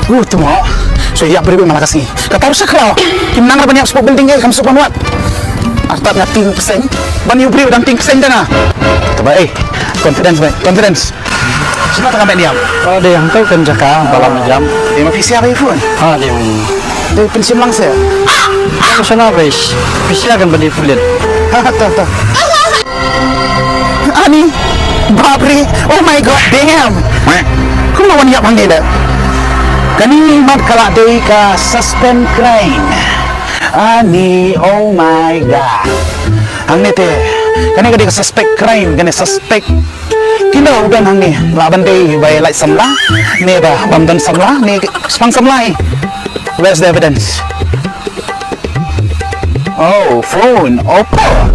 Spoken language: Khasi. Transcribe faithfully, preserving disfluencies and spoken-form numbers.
Hu tu mo. So ïa briew ma la ka sngi. Kata ruh sha khraw. Kim nang ban ïap sha building eh kam suk ban wad. Artat nga ting pseng. Ban ïa briew dang ting pseng da nga. Taba eh. Confidence bai. Confidence. Sino ta ka ban ïap. Oh, dei hangtai kan jaka balam jam. Dei ma phi sia bai phone. Ha, dei. Dei pynshim lang se. Ka sana bai. Phi sia kan ban dei pulit. Ha, ta ta. Ani, bapre, oh my god, damn. Kumno wan ïap hangne da. Kane mat ka la dei ka suspect crime. Ani, oh my god. Hangne te, kane ka dei ka suspect crime, kane suspect. Kino u don hangne, la ban dei bai lait samla, ne ba bam don samla, ne spang samla. Where's the evidence? Oh, phone, Oppo.